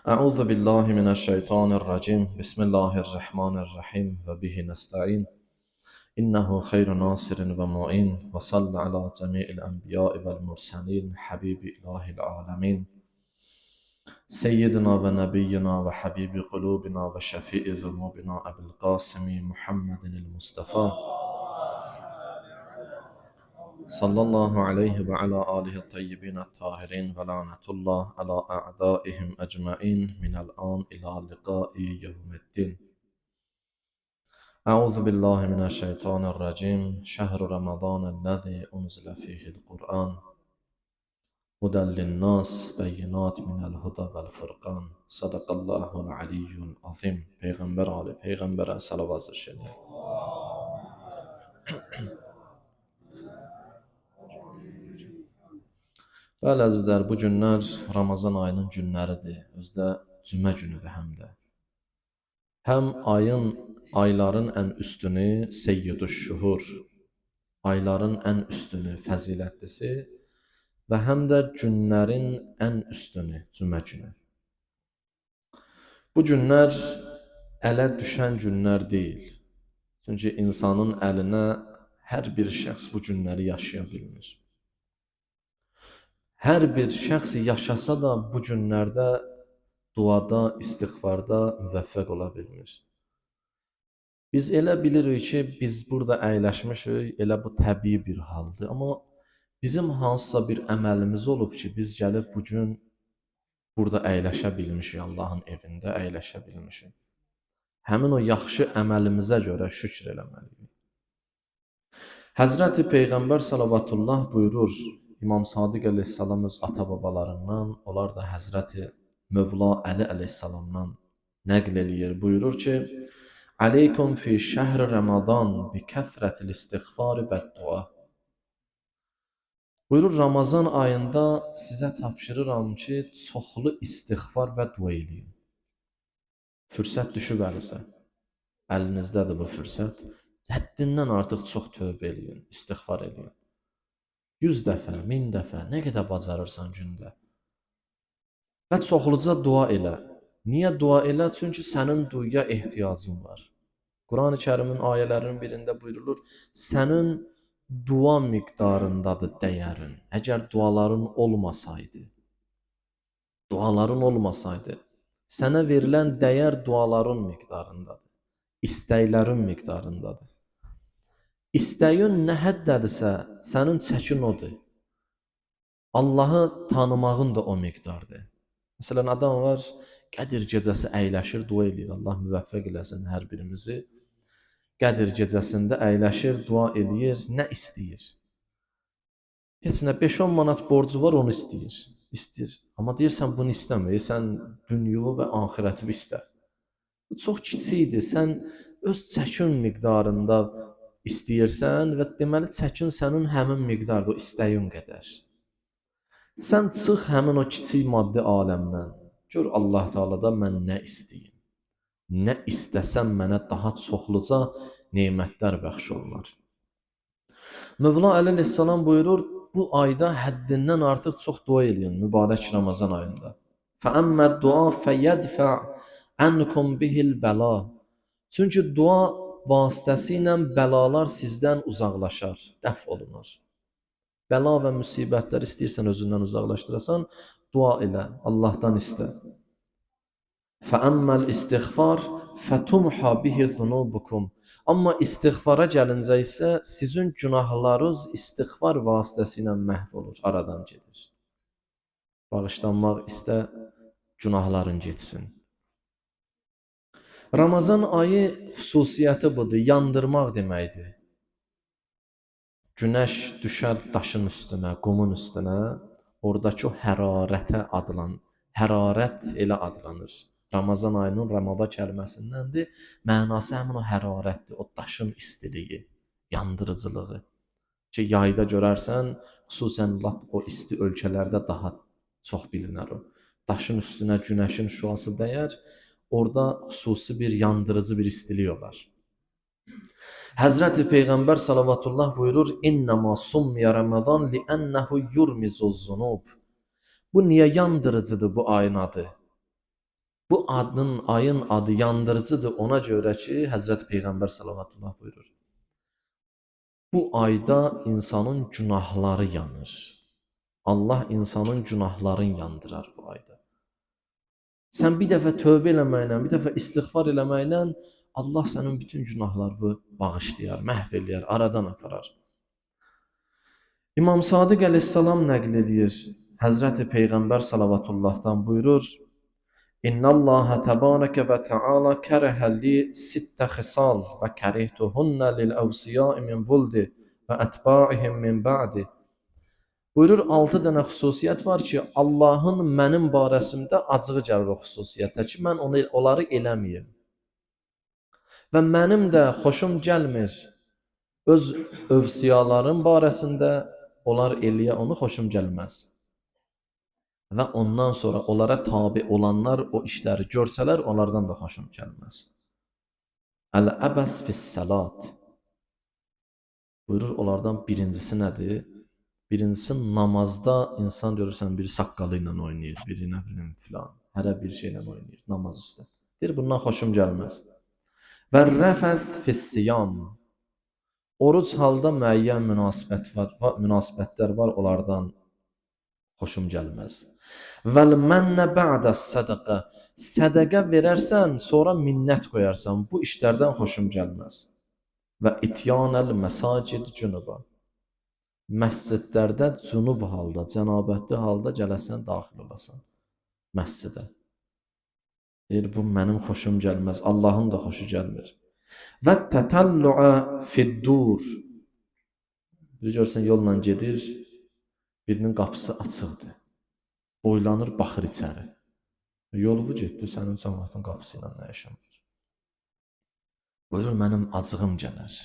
Əuzu billahi mineşşeytanirracim. Bismillahirrahmanirrahim və bihi nəstəin. İnnehu xeyru nasirin və muin və salli ala cəmi'il enbiya'i vəl mursalin habibi ilahil alamin. Seyyidina və nəbiyyina və habibi qulubina və şəfi'i zunubina Əbil Qasimi Muhammedinil Mustafa. Sallallahu aleyhi və ala alihi tayyibin tahirin və lanətullah ala a'daihim ecmain minəl an ila liqai yevmiddin. Euzu billahi mineşşeytanirracim. Şehru Ramazanellezî unzile fihil Kur'an. Huden linnas beyinat minel huda vel furqan. Sadaqallahul aliyyul azim. Peyğəmbər ali peyğəmbərə salavat zikr. Bəli əzizlər, bu günlər Ramazan ayının günləridir. Özü də cümə günüdür həm də. Həm ayların ən üstünü Seyyidüş Şuhur, ayların ən üstünü, fəzilətlisi və həm də günlərin ən üstünü cümə günü. Bu günlər ələ düşən günlər deyil. Çünki insanın əlinə hər bir şəxs bu günləri yaşaya bilmir. Hər bir şəxs yaşasa da bu günlərdə duada, istiğfarda müvəffəq ola bilmir. Biz elə bilirik ki, biz burada əyləşmişik, elə bu təbii bir haldır. Amma bizim hansısa bir əməlimiz olub ki, biz gəlib bu gün burada əyləşə bilmişik, Allahın evində əyləşə bilmişik. Həmin o yaxşı əməlimizə görə şükr eləməliyik. Həzrəti Peyğəmbər salavatullah buyurur, İmam Sadiq əleyhissalam öz ata-babalarından, onlar da Həzrəti Mövla Əli əleyhissalamdan nəql eləyir. Buyurur ki, Aleykum fi şəhri Ramazan bi kəsrətil istiğfar və dua. Buyurur, Ramazan ayında sizə tapşırıram ki, çoxlu istiğfar və dua eləyin. Fürsət düşüb əlinizə. Əlinizdədir bu fürsət. Həddindən artıq çox tövbə eləyin, istiğfar eləyin. 100 dəfə, 1000 dəfə, nə qədər bacarırsan gündə. Və çoxluca dua elə. Niyə dua elə? Çünki sənin duaya ehtiyacın var. Quran-ı Kərimin ayələrinin birində buyurulur, sənin dua miqdarındadır dəyərin. Əgər duaların olmasaydı, sənə verilən dəyər duaların miqdarındadır, istəklərin miqdarındadır. İstəyin nə həddədirsə, sənin çəkin odur. Allahı tanımağın da o miqdardır. Məsələn, adam var, Qədir gecəsi əyləşir, dua eləyir. Allah müvəffəq eləsin hər birimizi. Qədir gecəsində əyləşir, dua eləyir, nə istəyir? Heç nə, 5-10 manat borcu var, onu istəyir. İstəyir. Amma deyirsən, bunu istəmir. Sən dünyayı və axirəti istə. Bu çox kiçikdir. Sən öz çəkin miqdarında istəyirsən və deməli çəkin sənin həmin miqdarda, o istəyin qədər. Sən çıx həmin o kiçik maddi aləmdən. Gör Allah Teala'da mən nə istəyim? Nə istəsəm mənə daha çoxluca nemətlər bəxş olunar. Mövla Əli əleyhissalam buyurur, bu ayda həddindən artıq çox dua eləyin mübarək Ramazan ayında. Fəəmmə dua fəyədfə ənkum bihil bəla. Çünki dua vasitəsilə bəlalar sizdən uzaqlaşar, dəf olunur. Bəla və müsibətlər istəyirsən özündən uzaqlaşdırasan, dua elə, Allahdan istə. Fəəmməl istiğfar fətumha bihi zunubukum. Amma istiğfara gəlincə isə sizin günahlarınız istiğfar vasitəsilə məhv olur, aradan gedir. Bağışlanmaq istə, günahların getsin. Ramazan ayı xüsusiyyəti budur, yandırmaq deməkdir. Günəş düşər daşın üstünə, qumun üstünə, oradakı o hərarətə adlan, hərarət elə adlanır. Ramazan ayının Ramazan kəlməsindəndir. Mənası həmin o hərarətdir, o daşın istiliyi, yandırıcılığı. Ki yayda görərsən, xüsusən lap o isti ölkələrdə daha çox bilinər o. Daşın üstünə günəşin şüası dəyər, orada xüsusi bir yandırıcı bir istilik olar. Həzrəti Peyğəmbər salavatullah buyurur, İnnəmâ summiyə Ramazan li'ənəhu yurmizuz zunub. Bu niyə yandırıcıdır bu ayın adı? Bu adın, ayın adı yandırıcıdır ona görə ki, Həzrət Peyğəmbər salavatullah buyurur. Bu ayda insanın günahları yanır. Allah insanın günahlarını yandırar bu ayda. Sən bir dəfə tövbə eləməklə, bir dəfə istiğfar eləməklə Allah sənin bütün günahlarını bağışlayar, məhv eləyər, aradan aparar. İmam Sadiq əleyhissalam nəql eləyir. Həzrəti Peyğəmbər salavatullahdan buyurur: İnnallaha təbarəkə və təala kərəhə li sittə xisal və kərihtuhunna lil əvsiyai min vuldi və ətbaihim min ba'di. Buyurur, 6 dənə xüsusiyyət var ki, Allahın mənim barəsimdə acığı gəlir o xüsusiyyətə ki, mən onu, onları eləməyim. Və mənim də xoşum gəlmir öz övsiyalarım barəsində onlar eləyə onu xoşum gəlməz. Və ondan sonra onlara tabi olanlar o işləri görsələr, onlardan da xoşum gəlməz. Əl-əbəs fis-səlat. Buyurur, onlardan birincisi nədir? Birincisi namazda insan görürsən, biri saqqalı ilə oynayır, biri nə bilim filan, hərə bir şeylə oynayır namaz üstə. Deyir, bundan xoşum gəlməz. Və rəfəz fis-siyam. Oruc halda müəyyən münasibətlər var, onlardan xoşum gəlməz. Vəl mənnə bə'də sədəqə. Sədəqə verərsən, sonra minnət qoyarsan. Bu işlərdən xoşum gəlməz. Və ityanəl məsacid cunuba. Məscidlərdə cunub halda, cənabətli halda gələsən, daxil olasan məscidə. Deyir, bu mənim xoşum gəlməz, Allahın da xoşu gəlmir. Və tətəllu'a fiddur. Bir görsən, yolla gedir, birinin qapısı açıqdır. Boylanır, baxır içəri. Yoluvu getdi, sənin cəmaatın qapısı ilə nə işin var? Buyurur, mənim acığım gələr.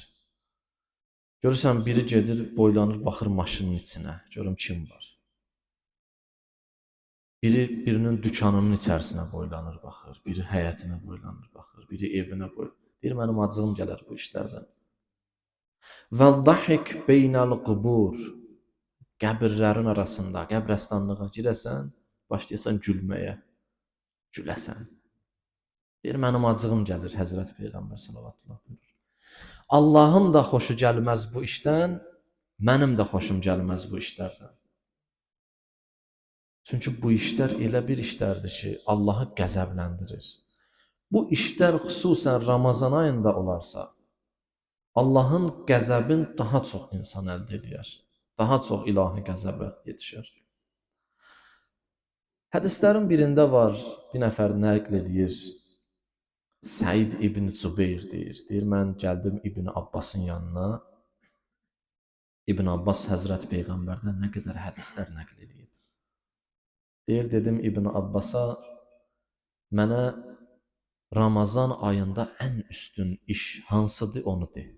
Görürsən, biri gedir, boylanır, baxır maşının içinə. Görüm kim var. Biri birinin dükanının içərisinə boylanır, baxır. Biri həyətinə boylanır, baxır. Biri evinə boylanır. Deyir, mənim acığım gələr bu işlərdən. Və dahik beynəl qubur. Qəbirlərin arasında, qəbrəstanlığa girəsən, başlayasan gülməyə, güləsən. Deyir, mənim acığım gəlir, Həzrət Peyğəmbər salavatullah buyurur. Allahın da xoşu gəlməz bu işdən, mənim də xoşum gəlməz bu işlərdən. Çünki bu işlər elə bir işlərdir ki, Allahı qəzəbləndirir. Bu işlər xüsusən Ramazan ayında olarsa, Allahın qəzəbin daha çox insan əldə eləyər. Daha çox ilahi qəzəbə yetişər. Hədislərin birində var, bir nəfər nəql eləyir. Səid İbn Zübeyir deyir. Deyir, mən gəldim İbn Abbasın yanına. İbn Abbas Həzrət Peyğəmbərdən nə qədər hədislər nəql eləyib. Deyir, dedim İbn Abbasa, mənə Ramazan ayında ən üstün iş hansıdır onu de.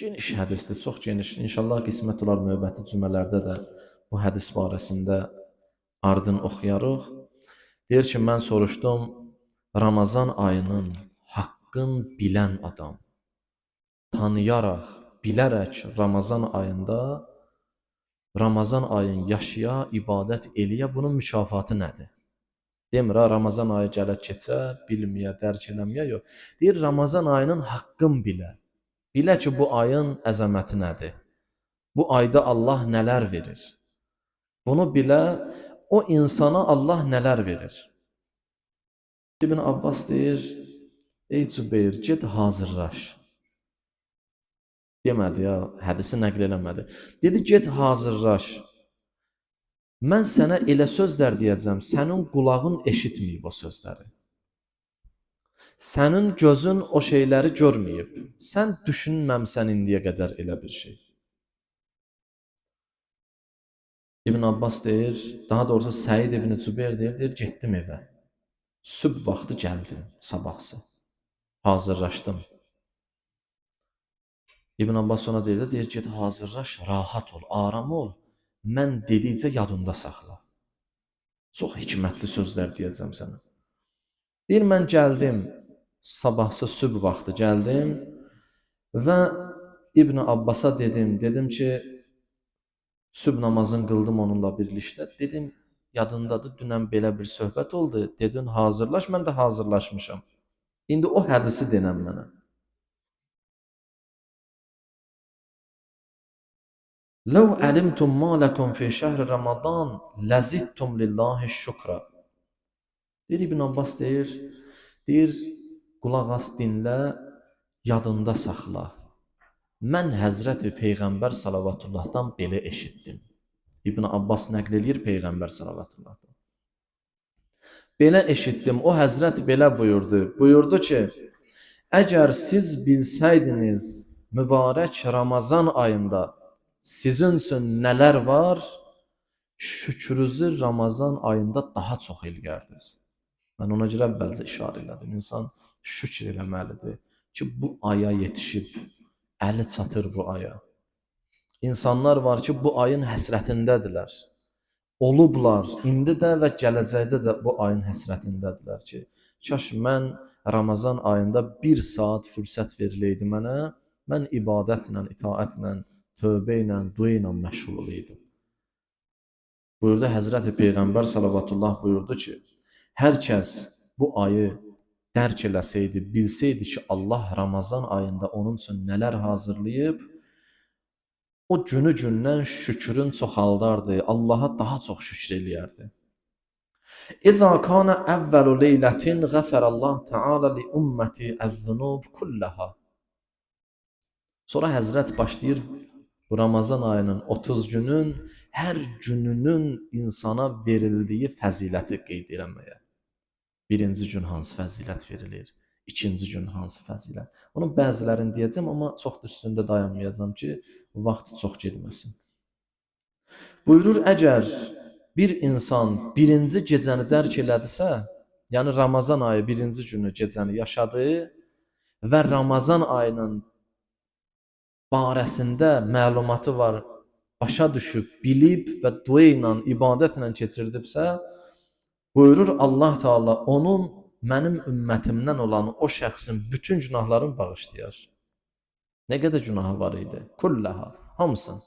Geniş hədisdir, çox geniş. İnşallah qismət olar növbəti cümələrdə də bu hədis barəsində ardın oxuyarıq. Deyir ki, mən soruşdum, Ramazan ayının haqqın bilən adam, tanıyaraq, bilərək Ramazan ayında, Ramazan ayın yaşaya, ibadət eləyə, bunun mükafatı nədir? Demir, ha, Ramazan ayı gələ keçə, bilməyə, dərk eləməyə, yox. Deyir, Ramazan ayının haqqın bilə. Bilə ki, bu ayın əzəməti nədir? Bu ayda Allah nələr verir? Bunu bilə, o insana Allah nələr verir? İbn Abbas deyir, ey Zübeyir, get hazırlaş. Demədi ya, hədisi nəql eləmədi. Dedi, get hazırlaş. Mən sənə elə sözlər deyəcəm, sənin qulağın eşitməyib o sözləri. Sənin gözün o şeyləri görməyib. Sən düşünməmsən indiyə qədər elə bir şey. İbn Abbas deyir, daha doğrusu Səid İbn Zübeyir deyir, getdim evə. Sübh vaxtı gəldim, sabahsı. Hazırlaşdım. İbn Abbas ona deyir, get hazırlaş, rahat ol, aram ol. Mən dedikcə yadında saxla. Çox hikmətli sözlər deyəcəm sənə. Deyir, mən gəldim, sabahsı sübh vaxtı gəldim və İbn Abbasa dedim ki, sübh namazını qıldım onunla birlikdə. Dedim, Yadındadır, dünən belə bir söhbət oldu. Dedin, hazırlaş, mən də hazırlaşmışam. İndi o hədisi denən mənə. Ləv əlimtum ma ləkum fi şəhri Ramazan ləzidtum lillahi şükra. Deyir, İbn Abbas deyir, qulaq as, dinlə, yadında saxla. Mən Həzrəti Peyğəmbər salavatullahdan belə eşitdim. İbn Abbas nəql eləyir Peyğəmbər salavatullahdan. Belə eşitdim, o Həzrət belə buyurdu. Buyurdu ki, əgər siz bilsəydiniz mübarək Ramazan ayında sizin üçün nələr var, şükrünüzü Ramazan ayında daha çox eləyərdiniz. Mən ona görə əvvəlcə işarə elədim. İnsan şükr eləməlidir ki, bu aya yetişib, əli çatır bu aya. İnsanlar var ki, bu ayın həsrətindədirlər. Olublar, indi də və gələcəkdə də bu ayın həsrətindədirlər ki, kaş mən Ramazan ayında bir saat fürsət veriləydi mənə, mən ibadətlə, itaətlə, tövbə ilə, dua ilə məşğul olaydım. Buyurdu Həzrəti Peyğəmbər salavatullah buyurdu ki, hər kəs bu ayı dərk eləsəydi, bilsəydi ki, Allah Ramazan ayında onun üçün nələr hazırlayıb, o günü gündən şükrün çoxaldardı, Allaha daha çox şükr eləyərdi. İzə kana əvvəlu leylətin qəfərəllah Teala li ümməti əz-zunub kullaha. Sonra Həzrət başlayır bu Ramazan ayının 30 günün hər gününün insana verildiyi fəziləti qeyd eləməyə. Birinci gün hansı fəzilət verilir, ikinci gün hansı fəzilət. Onun bəzilərini deyəcəm, amma çox da üstündə dayanmayacağam ki, vaxt çox getməsin. Buyurur, əgər bir insan birinci gecəni dərk elədisə, yəni Ramazan ayı birinci günü gecəni yaşadı və Ramazan ayının barəsində məlumatı var, başa düşüb, bilib və dua ilə, ibadətlə keçirdibsə, buyurur Allah Teala onun mənim ümmətimdən olan o şəxsin bütün günahlarını bağışlayar. Nə qədər günahı var idi? Kullaha, hamısını.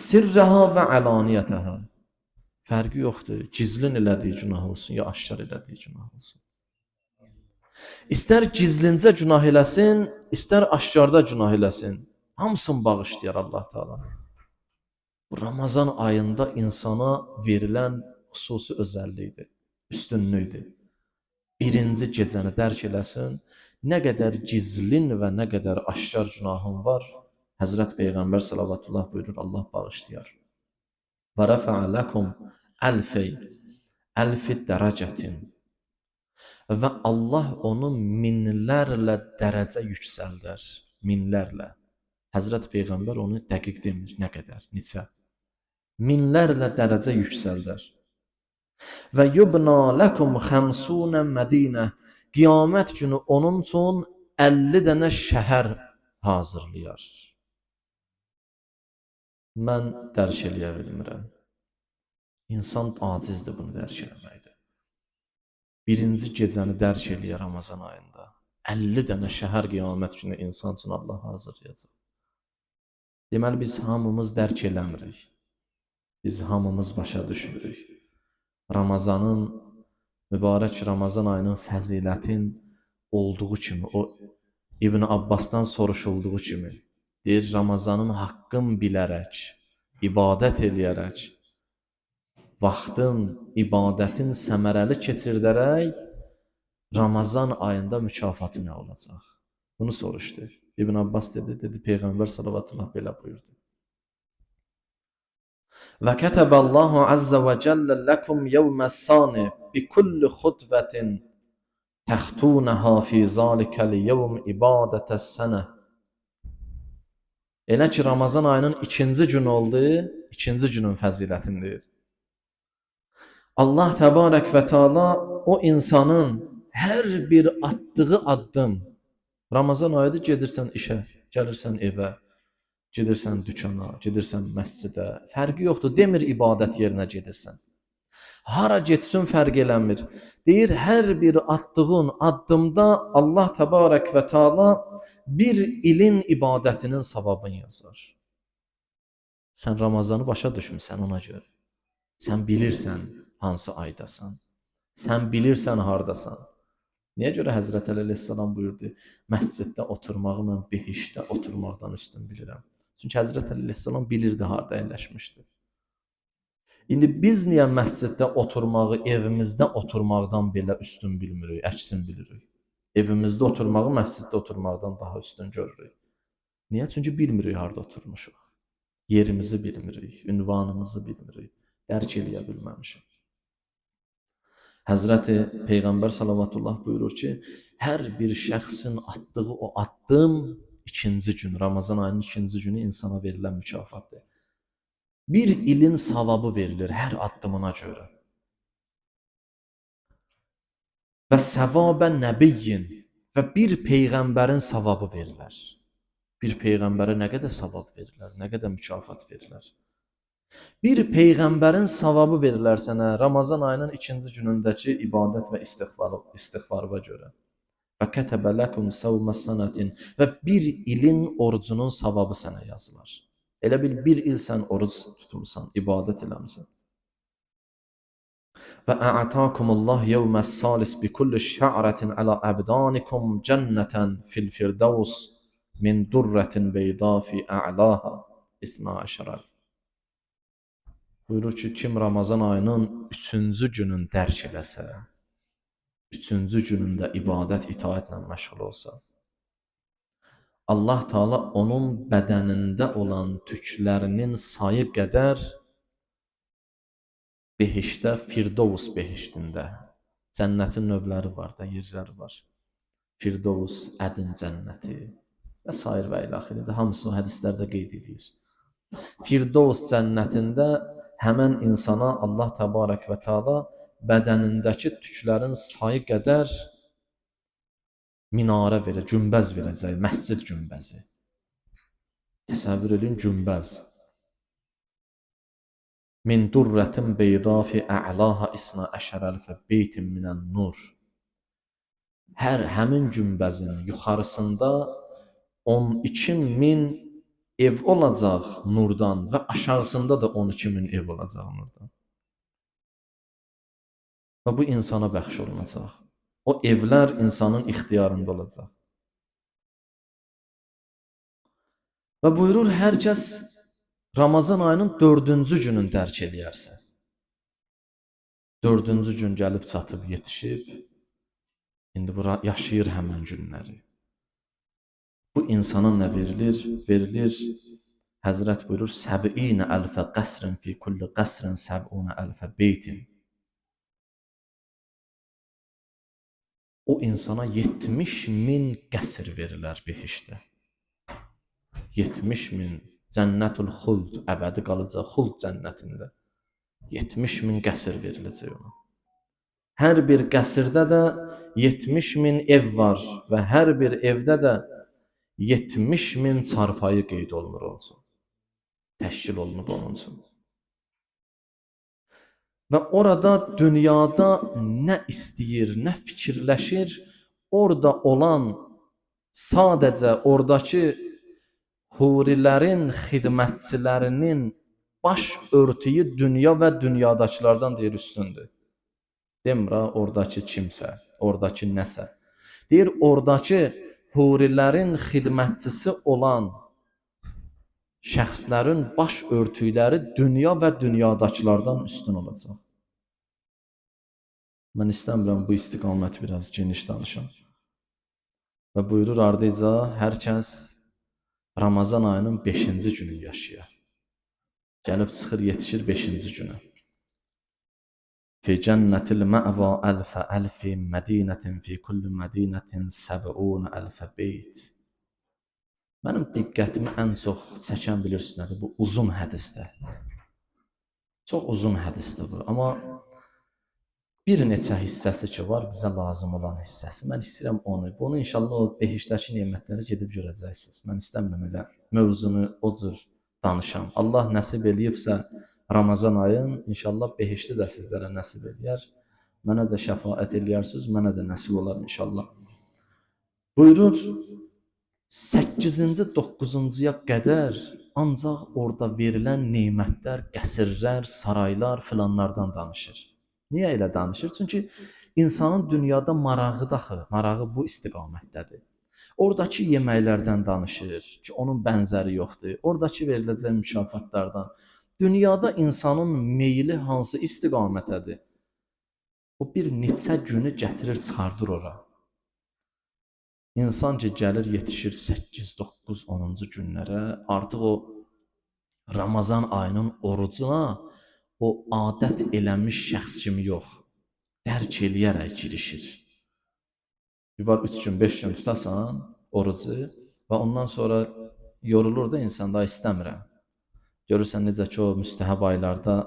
Sirrəha və əlaniyyətəha. Fərqi yoxdur. Gizlin elədiyi günah olsun, ya aşkar elədiyi günah olsun. İstər gizlincə günah eləsin, istər aşkarda günah eləsin. Hamısını bağışlayar Allah Teala. Bu Ramazan ayında insana verilən xüsusi özəllikdir, üstünlükdür. Birinci gecəni dərk eləsin, nə qədər gizlin və nə qədər aşkar günahın var, Həzrət Peyğəmbər salavatullah buyurur, Allah bağışlayar. Və rəfəə ləkum əlfi dərəcətin. Və Allah onu minlərlə dərəcə yüksəldər, minlərlə. Həzrət Peyğəmbər onu dəqiq demir, nə qədər, neçə. Minlərlə dərəcə yüksəldər. Və yubna ləkum xəmsunə mədinə. Qiyamət günü onun üçün 50 dənə şəhər hazırlayar. Mən dərk eləyə bilmirəm. İnsan acizdir bunu dərk eləməkdə. Birinci gecəni dərk eləyər Ramazan ayında. 50 dənə şəhər qiyamət günü insan üçün Allah hazırlayacaq. Deməli, biz hamımız dərk eləmirik. Biz hamımız başa düşmürük. Ramazanın, mübarək Ramazan ayının fəzilətin olduğu kimi, o İbn Abbasdan soruşulduğu kimi, deyir, Ramazanın haqqın bilərək, ibadət eləyərək, vaxtın, ibadətin səmərəli keçirdərək, Ramazan ayında mükafatı nə olacaq? Bunu soruşdu. İbn Abbas dedi, Peyğəmbər salavatullah belə buyurdu. Və kətəbəllahu əzzə və cəllə ləkum yevməs-sani bi kulli xutbətin təxtunəha fi zalikəl yevm ibadətəs-sənə. Elə ki, Ramazan ayının ikinci günü oldu, ikinci günün fəzilətini deyir. Allah təbarək və təala o insanın hər bir atdığı addım, Ramazan ayıdır, gedirsən işə, gəlirsən evə, gedirsən dükana, gedirsən məscidə, fərqi yoxdur, demir ibadət yerinə gedirsən. Hara getsin fərq eləmir. Deyir, hər bir atdığın addımda Allah təbarək və təala bir ilin ibadətinin savabını yazar. Sən Ramazanı başa düşmüsən ona görə. Sən bilirsən hansı aydasan. Sən bilirsən hardasan. Niyə görə Həzrət Əli əleyhissalam buyurdu, məsciddə oturmağı mən behiştdə oturmaqdan üstün bilirəm. Çünki Həzrət Əli əleyhissalam bilirdi harda əyləşmişdi. İndi biz niyə məsciddə oturmağı evimizdə oturmaqdan belə üstün bilmirik, əksin bilirik? Evimizdə oturmağı məsciddə oturmaqdan daha üstün görürük. Niyə? Çünki bilmirik harda oturmuşuq. Yerimizi bilmirik, ünvanımızı bilmirik, dərk eləyə bilməmişik. Həzrəti Peyğəmbər salavatullah buyurur ki, hər bir şəxsin atdığı o addım ikinci gün, Ramazan ayının ikinci günü insana verilən mükafatdır. Bir ilin savabı verilir hər addımına görə. Və səvabə nəbiyyin və bir peyğəmbərin savabı verilər. Bir peyğəmbərə nə qədər savab verilər, nə qədər mükafat verilər. Bir peyğəmbərin savabı verilər sənə Ramazan ayının ikinci günündəki ibadət və istiğfara görə. Və kətəbə ləkum səvmə sənətin və bir ilin orucunun savabı sənə yazılar. Elə bil bir il sən oruc tutmusan, ibadət eləmisən. Və a'takumullah yevməs salis bi kulli şa'ratin ala abdanikum cenneten fil firdevs min durratin beyda fi a'laha 12. Buyurur ki, kim Ramazan ayının üçüncü günün dərk eləsə, üçüncü günündə ibadət, itaətlə məşğul olsa, Allah Teala onun bədənində olan tüklərinin sayı qədər behişdə, Firdovs behiştində, cənnətin növləri var da, yerləri var. Firdovs, Ədin cənnəti və sair və ilaxiri də hamısı o hədislərdə qeyd edilir. Firdovs cənnətində həmən insana Allah Təbarək və Teala bədənindəki tüklərin sayı qədər minarə verə, günbəz verəcək, məscid günbəzi. Təsəvvür edin, günbəz. Min durrətin beyda fi ə'laha isna əşərəlfə beytin minən nur. Hər həmin günbəzin yuxarısında 12 min ev olacaq nurdan və aşağısında da 12 min ev olacaq nurdan. Və bu insana bəxş olunacaq. O evlər insanın ixtiyarında olacaq. Və buyurur, hər kəs Ramazan ayının dördüncü gününü dərk eləyərsə, dördüncü gün gəlib çatıb yetişib, indi bura yaşayır həmən günləri. Bu insana nə verilir? Verilir, Həzrət buyurur, səb'inə əlfə qəsrin fi kulli qəsrin səb'unə əlfə beytin. O insana 70 min qəsr verilər behişdə. 70 min cənnətul xuld, əbədi qalacaq xuld cənnətində. 70 min qəsr veriləcək ona. Hər bir qəsrdə də 70 min ev var və hər bir evdə də 70 min çarpayı qeyd olunur onun üçün. Təşkil olunub onun üçün. Və orada dünyada nə istəyir, nə fikirləşir, orada olan sadəcə oradakı hurilərin xidmətçilərinin baş örtüyü dünya və dünyadakılardan deyir üstündür. Demir ha, oradakı kimsə, oradakı nəsə. Deyir, oradakı hurilərin xidmətçisi olan şəxslərin baş örtükləri dünya və dünyadakılardan üstün olacaq. Mən istəmirəm bu istiqaməti biraz geniş danışam. Və buyurur ardınca, hər kəs Ramazan ayının 5-ci günü yaşayar. Gəlib çıxır, yetişir 5-ci günə. Fi cənnətil mə'va əlfə əlfi mədinətin fi kulli mədinətin səb'unə əlfə beyt. Mənim diqqətimi ən çox çəkən bilirsiniz nədir? Bu uzun hədisdə. Çox uzun hədisdir bu. Amma bir neçə hissəsi ki var, bizə lazım olan hissəsi. Mən istəyirəm onu. Bunu inşallah o behiştdəki nemətləri gedib görəcəksiniz. Mən istəmirəm elə mövzunu o cür danışam. Allah nəsib eləyibsə Ramazan ayın, inşallah behişti də sizlərə nəsib eləyər. Mənə də şəfaət eləyərsiniz, mənə də nəsib olar inşallah. Buyurur, 8-ci, 9-cuya qədər ancaq orada verilən nemətlər, qəsrlər, saraylar filanlardan danışır. Niyə elə danışır? Çünki insanın dünyada marağı daxı, marağı bu istiqamətdədir. Oradakı yeməklərdən danışır ki, onun bənzəri yoxdur. Oradakı veriləcək mükafatlardan. Dünyada insanın meyli hansı istiqamətədir? O bir neçə günü gətirir, çıxardır ora. İnsan ki, gəlir, yetişir 8, 9, 10-cu günlərə, artıq o Ramazan ayının orucuna o adət eləmiş şəxs kimi yox, dərk eləyərək girişir. Bir var 3 gün, 5 gün tutasan orucu və ondan sonra yorulur da insan, daha istəmirəm. Görürsən necə ki, o müstəhəb aylarda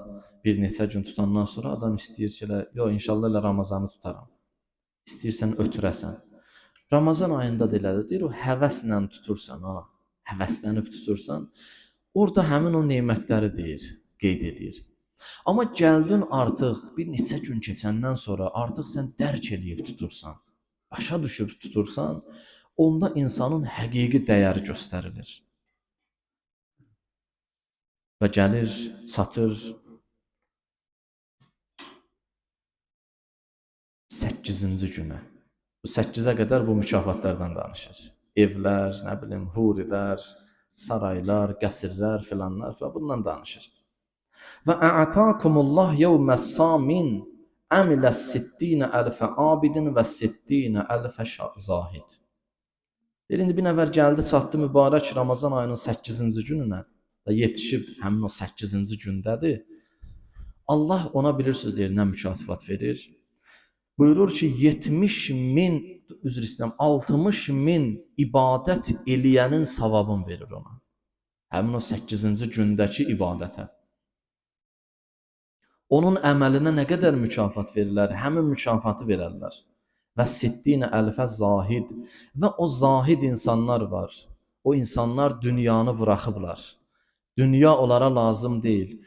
bir neçə gün tutandan sonra adam istəyir ki, elə, yox, inşallah elə Ramazanı tutaram. İstəyirsən ötürəsən. Ramazan ayında da elədir, deyir, o həvəslə tutursan, ha, həvəslənib tutursan, orada həmin o nemətləri deyir, qeyd edir. Amma gəldin artıq bir neçə gün keçəndən sonra artıq sən dərk eləyib tutursan, başa düşüb tutursan, onda insanın həqiqi dəyəri göstərilir. Və gəlir, çatır 8-ci günə. Bu 8-ə qədər bu mükafatlardan danışır. Evlər, nə bilim, hurilər, saraylar, qəsrlər filanlar filan bundan danışır. Və a'takumullah yevməs samin amilə 60 əlfə abidin və 60 əlfə zahid. Deyir, indi bir nəfər gəldi, çatdı mübarək Ramazan ayının 8-ci gününə və yetişib həmin o 8-ci gündədir. Allah ona bilirsiniz, deyir, nə mükafat verir? Buyurur ki, 70 min, üzr istəyirəm, 60 min ibadət eləyənin savabını verir ona. Həmin o 8-ci gündəki ibadətə. Onun əməlinə nə qədər mükafat verirlər? Həmin mükafatı verərlər. Və 60 əlfə zahid. Və o zahid insanlar var. O insanlar dünyanı buraxıblar. Dünya onlara lazım deyil.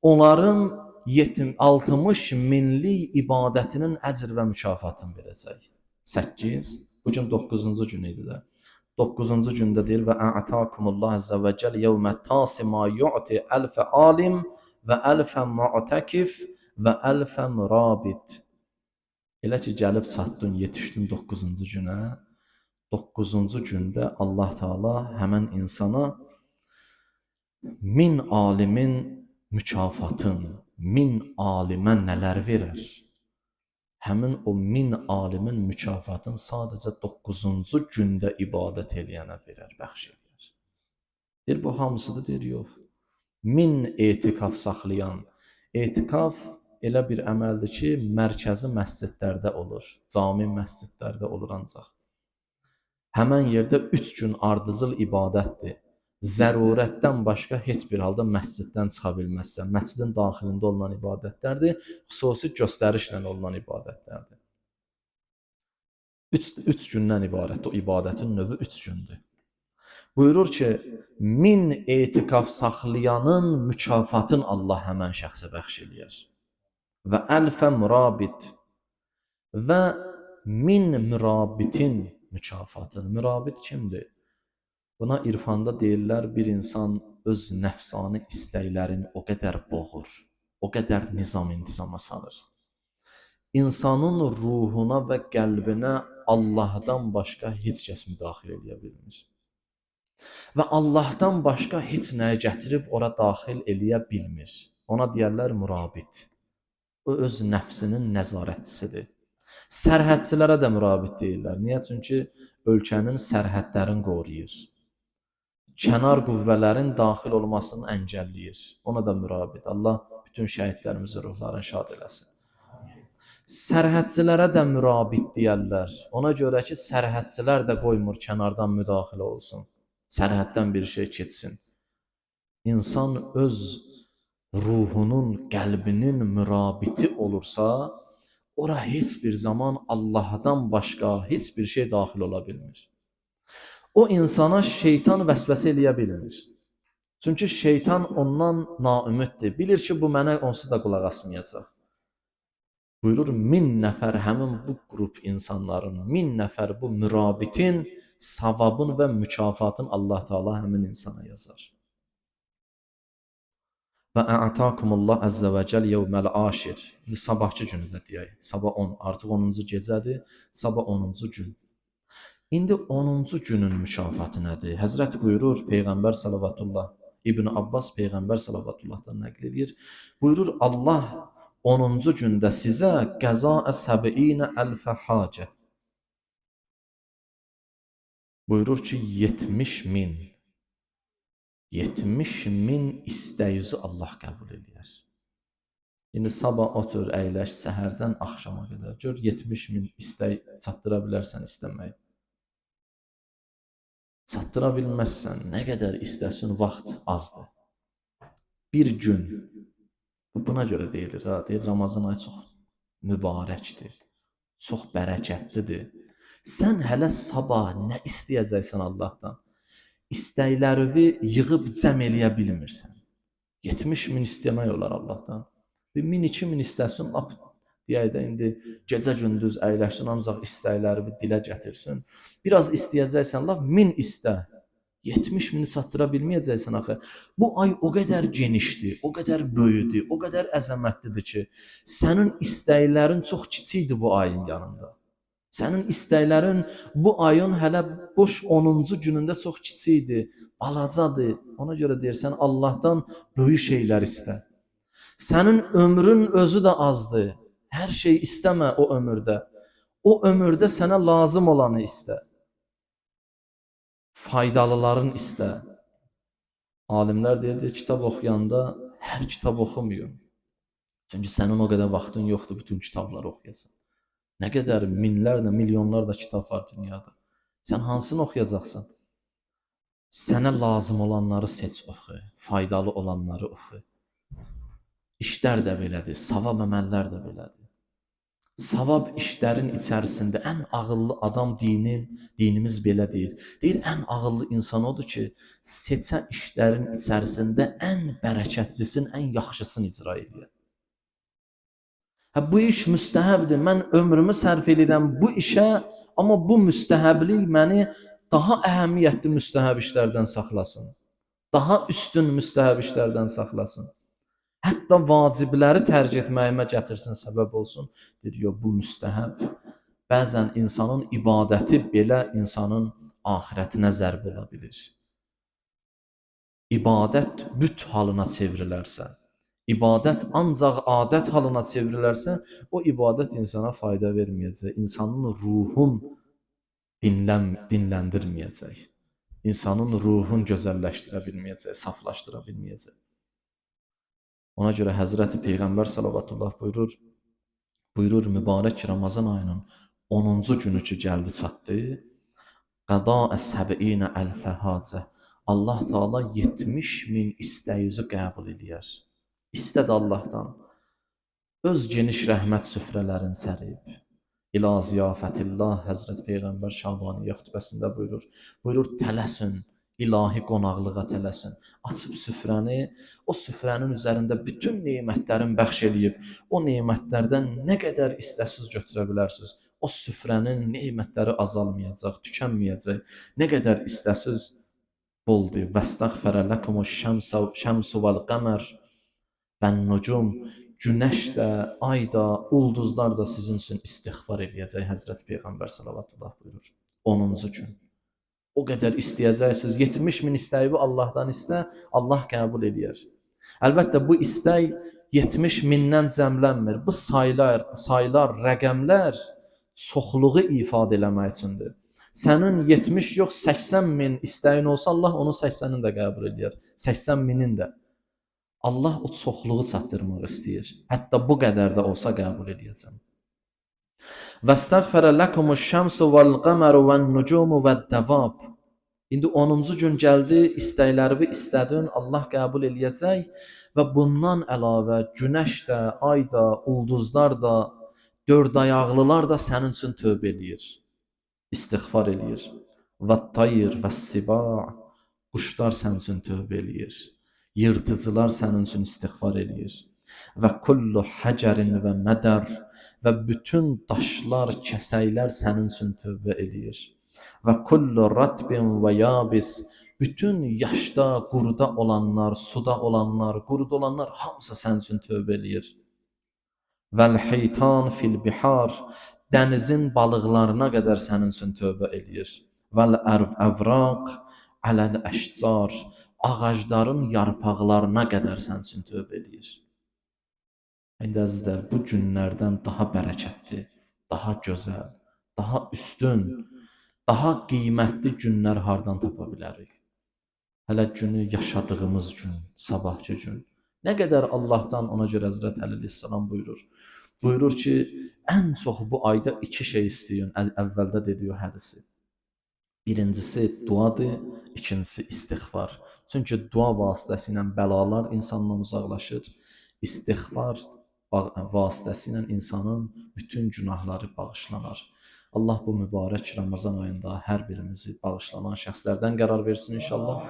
Onların 60 minlik ibadətinin əcr və mükafatını verəcək. 8, bugün 9-cu gün idi də. 9-cu gündə deyir və a'takumullah əzzə və cəl yevmə tasi ma yu'ti əlfə alim və əlfə mu'təkif və əlfə murabit. Elə ki, gəlib çatdın, yetişdin 9-cu günə, 9-cu gündə Allah Teala həmən insana 1000 alimin mükafatın, 1000 alimə nələr verər? Həmin o 1000 alimin mükafatın sadəcə 9-cu gündə ibadət eləyənə verər, bəxş eləyər. Deyir, bu hamısıdır, deyir, yox. 1000 etikaf saxlayan. Etikaf elə bir əməldir ki, mərkəzi məscidlərdə olur, cami məscidlərdə olur ancaq. Həmən yerdə 3 gün ardıcıl ibadətdir. Zərurətdən başqa heç bir halda məsciddən çıxa bilməzsən. Məscidin daxilində olunan ibadətlərdir, xüsusi göstərişlə olunan ibadətlərdir. 3 gündən ibarətdir. O ibadətin növü 3 gündür. Buyurur ki, 1000 etikaf saxlayanın mükafatını Allah həmən şəxsə bəxş eləyər. Və əlfə murabit və 1000 murabitin mükafatını. Murabit kimdir? Buna irfanda deyirlər, bir insan öz nəfsani istəklərini o qədər boğur, o qədər nizam intizama salır. İnsanın ruhuna və qəlbinə Allahdan başqa heç kəs müdaxilə eləyə bilmir. Və Allahdan başqa heç nəyi gətirib ora daxil eləyə bilmir. Ona deyərlər murabit. O öz nəfsinin nəzarətçisidir. Sərhədçilərə də murabit deyirlər. Niyə? Çünki ölkənin sərhədlərini qoruyur. Kənar qüvvələrin daxil olmasını əngəlləyir. Ona da murabit. Allah bütün şəhidlərimizin ruhlarını şad eləsin. Sərhədçilərə də murabit deyərlər. Ona görə ki, sərhədçilər də qoymur kənardan müdaxilə olsun. Sərhəddən bir şey keçsin. İnsan öz ruhunun, qəlbinin mürabiti olursa, ora heç bir zaman Allahdan başqa heç bir şey daxil ola bilmir. O insana şeytan vəsvəsə eləyə bilmir. Çünki şeytan ondan naümiddir. Bilir ki, bu mənə onsuz da qulaq asmayacaq. Buyurur, 1000 nəfər həmin bu qrup insanların, 1000 nəfər bu mürabitin savabın və mükafatın Allah Teala həmin insana yazar. Və a'takumullah əzzə və cəl yevməl aşir. İndi sabahçı günü də deyək. Sabah 10, artıq 10-cu gecədir. Sabah 10-cu gün. İndi 10-cu günün mükafatı nədir? Həzrət buyurur, Peyğəmbər salavatullah, İbn Abbas Peyğəmbər salavatullahdan nəql edir. Buyurur, Allah 10-cu gündə sizə qəza səb'inə əlfə hacə. Buyurur ki, 70 min. 70 min istəyinizi Allah qəbul eləyər. İndi sabah otur, əyləş, səhərdən axşama qədər. Gör, 70 min istək çatdıra bilərsən istəməyi. Çatdıra bilməzsən, nə qədər istəsin, vaxt azdır. Bir gün, buna görə deyilir, ha, deyir, Ramazan ayı çox mübarəkdir, çox bərəkətlidir. Sən hələ sabah nə istəyəcəksən Allahdan? İstəklərini yığıb cəm eləyə bilmirsən. 70 min istəmək olar Allahdan. Bir 1000, 2000 istəsin, lap deyək də indi gecə gündüz əyləşsin, ancaq istəklərini dilə gətirsin. Biraz istəyəcəksən, lap 1000 istə. 70 mini çatdıra bilməyəcəksən axı. Bu ay o qədər genişdir, o qədər böyüdür, o qədər əzəmətlidir ki, sənin istəklərin çox kiçikdir bu ayın yanında. Sənin istəklərin bu ayın hələ boş 10-cu günündə çox kiçikdir, balacadır. Ona görə deyirsən, Allahdan böyük şeylər istə. Sənin ömrün özü də azdır. Hər şey istəmə o ömürdə. O ömürdə sənə lazım olanı istə. Faydalıların istə. Alimlər deyirdi, kitab oxuyanda hər kitab oxumayın. Çünki sənin o qədər vaxtın yoxdur bütün kitabları oxuyasan. Nə qədər minlərlə, milyonlarla kitab var dünyada. Sən hansını oxuyacaqsan? Sənə lazım olanları seç, oxu. Faydalı olanları oxu. İşlər də belədir, savab əməllər də belədir. Savab işlərin içərisində ən ağıllı adam dinimiz belə deyir. Deyir, ən ağıllı insan odur ki, seçə işlərin içərisində ən bərəkətlisin, ən yaxşısını icra edir. Hə, bu iş müstəhəbdir. Mən ömrümü sərf edirəm bu işə, amma bu müstəhəblik məni daha əhəmiyyətli müstəhəb işlərdən saxlasın. Daha üstün müstəhəb işlərdən saxlasın. Hətta vacibləri tərk etməyimə gətirsin, səbəb olsun. Deyir, yox, bu müstəhəb. Bəzən insanın ibadəti belə insanın axirətinə zərbə ola bilir. İbadət büt halına çevrilərsə, ibadət ancaq adət halına çevrilərsə, o ibadət insana fayda verməyəcək, insanın ruhun dinləndirməyəcək, insanın ruhun gözəlləşdirə bilməyəcək, saflaşdıra bilməyəcək. Ona görə Həzrəti Peyğəmbər salavatullah buyurur, mübarək Ramazan ayının 10-cu günü ki gəldi çatdı, qəda əsəbinə əlfə hacə, Allah Teala 70 min istəyinizi qəbul eləyər. İstəd Allahdan, öz geniş rəhmət süfrələrini sərib. İla ziyafətillah, Həzrət Peyğəmbər Şabaniyyə xütbəsində buyurur. Buyurur, tələsin, ilahi qonaqlığa tələsin. Açıb süfrəni, o süfrənin üzərində bütün nemətlərin bəxş eləyib, o nemətlərdən nə qədər istəsiz götürə bilərsiniz. O süfrənin nemətləri azalmayacaq, tükənməyəcək. Nə qədər istəsiz boldur. Vəstəğfərə ləkumu şəmsu vəl qəmər vən-nucum. Günəş də, ay da, ulduzlar da sizin üçün istiğfar eləyəcək, Həzrət Peyğəmbər salavatullah buyurur. 10-cu gün. O qədər istəyəcəksiniz. 70 min istəyi Allahdan istə, Allah qəbul eləyər. Əlbəttə, bu istək 70 mindən cəmlənmir. Bu saylar, rəqəmlər çoxluğu ifadə eləmək üçündür. Sənin 70 yox, 80 min istəyin olsa, Allah onun 80-ini də qəbul eləyər. 80 minin də. Allah o çoxluğu çatdırmaq istəyir. Hətta bu qədər də olsa qəbul eləyəcəm. Vəstəğfərə ləkumu şəmsu vəl-qəməru vən-nucumu vəd-dəvab. İndi 10-cu gün gəldi, istəklərini istədin, Allah qəbul eləyəcək və bundan əlavə günəş də, ay da, ulduzlar da, dörd ayaqlılar da sənin üçün tövbə eləyir, istiğfar eləyir. Və-tayr və-siba, quşlar sənin üçün tövbə eləyir, yırtıcılar sənin üçün istiğfar eləyir. Və kullu həcərin və mədər, və bütün daşlar, kəsəklər sənin üçün tövbə eləyir. Və kullu ratbin və yabis, bütün yaşda, quruda olanlar, suda olanlar, quruda olanlar hamısı sənin üçün tövbə eləyir. Vəl hitan fil bihar, dənizin balıqlarına qədər sənin üçün tövbə eləyir. Vəl əvraq aləl əşcar, ağacların yarpaqlarına qədər sənin üçün tövbə eləyir. İndi əzizlər, bu günlərdən daha bərəkətli, daha gözəl, daha üstün, daha qiymətli günlər hardan tapa bilərik? Hələ günü yaşadığımız gün, sabahkı gün. Nə qədər Allahdan, ona görə Həzrət Əli əleyhissalam buyurur. Buyurur ki, ən çox bu ayda iki şey istəyin. Əvvəldə dediyi o hədisi. Birincisi duadır, ikincisi istiğfar. Çünki dua vasitəsilə bəlalar insandan uzaqlaşır. İstiğfar vasitəsilə insanın bütün günahları bağışlanar. Allah bu mübarək Ramazan ayında hər birimizi bağışlanan şəxslərdən qərar versin inşallah.